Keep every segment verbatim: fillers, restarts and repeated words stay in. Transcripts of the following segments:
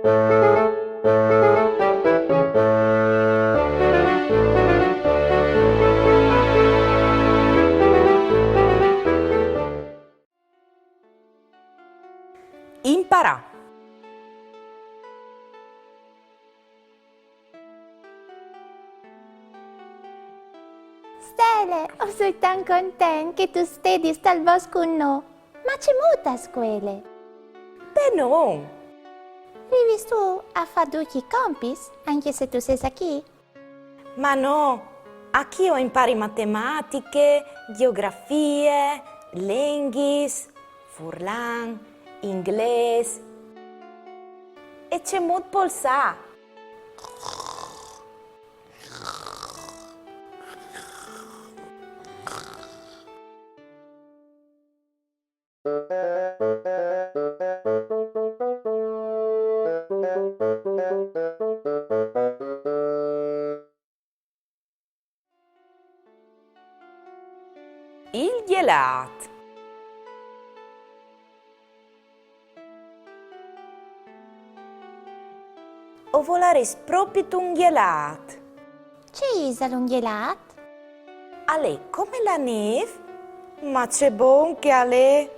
Imparà. Stele, o soi tant content che tu stedis tal bosc cun nô. Ma cemût a scuele? Benon! Rivistu a fâ ducj i compits, ancje se tu sês achì? Ma no, achì o impari matematiche, gjeografie, lenghis, furlan, inglês. E cemût polsâ? Il gjelât. O volarès propit un gjelât. Ce isal un gjelât? Al è come la nêf, ma ce bon che al è!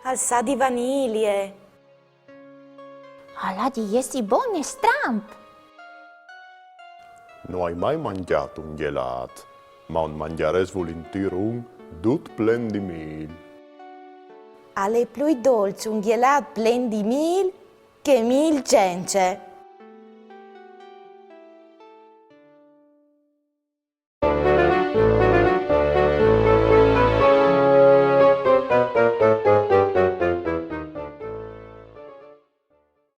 Al sa di vanilie. Al à di jessi bon e stramp. No ai mai mangjât un gjelât, ma o 'nt mangjarès vulintîr un dut plen di mîl. Al è plui dolç un gjelât plen di mîl che mîl cence.